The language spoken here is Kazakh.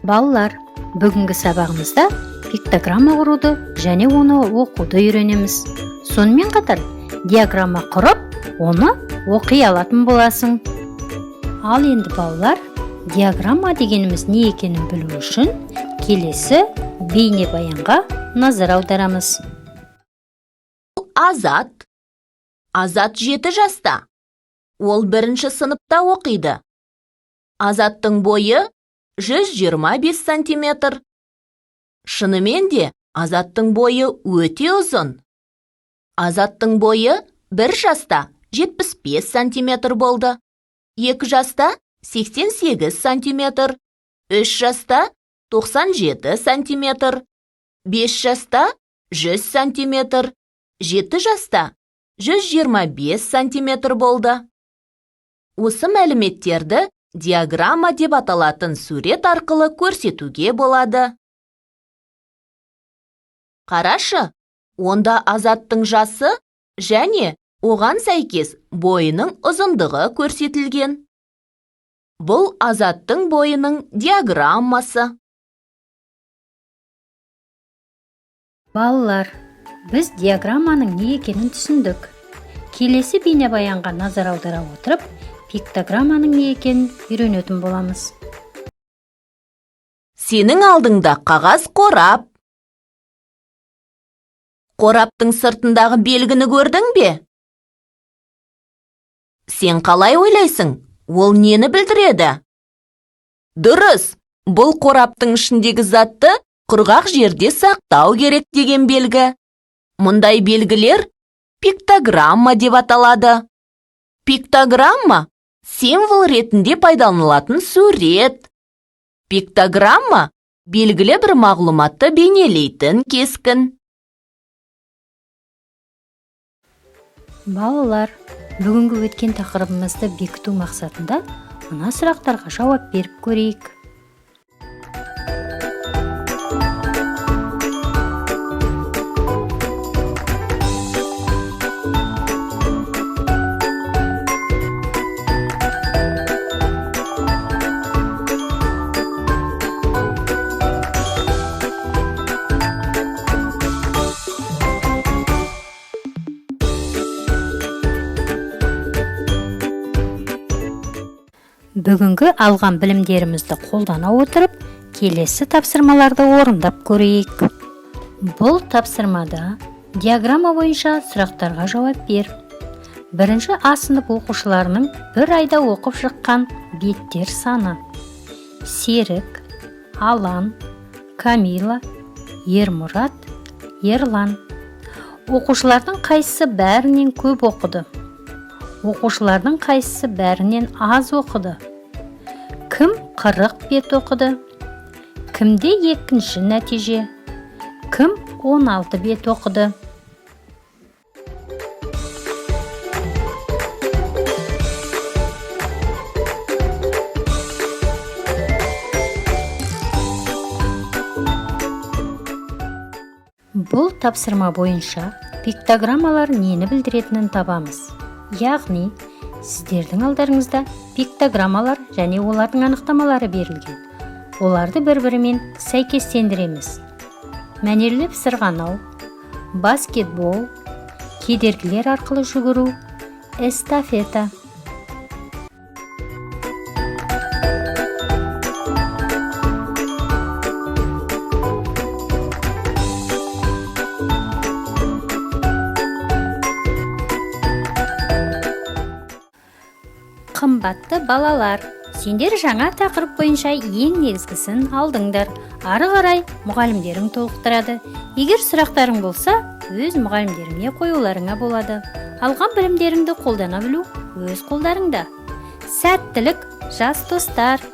Балалар, бүгінгі сабағымызда пиктограмма құруды және оны оқуды үйренеміз. Сонымен қатар диаграмма құрып, оны оқи алатын боласың. Ал енді, балалар, диаграмма дегеніміз не екенін білу үшін келесі бейнебаянға назар аударамыз. Азат. Азат 7 жаста. Ол бірінші сыныпта оқиды. Азаттың бойы 125 сантиметр. Шынымен де, Азаттың бойы өте ұзын. Азаттың бойы 1 жаста 75 сантиметр болды. 2 жаста 88 сантиметр. 3 жаста 97 сантиметр. 5 жаста 100 сантиметр. 7 жаста 125 сантиметр болды. Осы мәліметтерді диаграмма деп аталатын сурет арқылы көрсетуге болады. Қарашы, онда Азаттың жасы және оған сәйкес бойының ұзындығы көрсетілген. Бұл Азаттың бойының диаграммасы. Балалар, біз диаграмманың не екенін түсіндік. Келесі бейнебаянға назар аудара отырып, пиктограмманың не екенін үйренетін боламыз. Сенің алдыңда қағаз қорап. Қораптың сыртындағы белгіні көрдің бе? Сен қалай ойлайсың, ол нені білдіреді? Дұрыс, бұл қораптың ішіндегі затты құрғақ жерде сақтау керек деген белгі. Мұндай белгілер пиктограмма деп аталады. Пиктограмма – символ ретінде пайдаланылатын сурет. Пиктограмма – белгілі бір мағлұматты бейнелейтін кескін. Балалар, бүгінгі өткен тақырыбымызды бекіту мақсатында мына сұрақтарға жауап беріп көрейік. Бүгінгі алған білімдерімізді қолдана отырып, келесі тапсырмаларды орындап көрейік. Бұл тапсырмада диаграмма бойынша сұрақтарға жауап бер. Бірінші А сынып оқушыларының бір айда оқып шыққан беттер саны: Серік, Алан, Камила, Ермұрат, Ерлан. Оқушылардың қайсысы бәрінен көп оқыды? Оқушылардың қайсысы бәрінен аз оқыды? Кім 40 бет оқыды? Кімде екінші нәтиже? Кім 16 бет оқыды? Бұл тапсырма бойынша пиктограммалар нені білдіретінін табамыз. Яғни сіздердің алдарыңызда пиктограммалар және олардың анықтамалары берілген. Оларды бір-бірімен сәйкестендіреміз. Мәнерлеп сырғанау, баскетбол, кедергілер арқылы жүгіру, эстафета. Қымбатты балалар, сендер жаңа тақырып бойынша ең негізгісін алдыңдар. Ары қарай мұғалімдерің толықтырады. Егер сұрақтарың болса, өз мұғалімдеріңе қоюларыңа болады. Алған білімдеріңді қолдана білу өз қолдарыңда. Сәттілік, жас достар!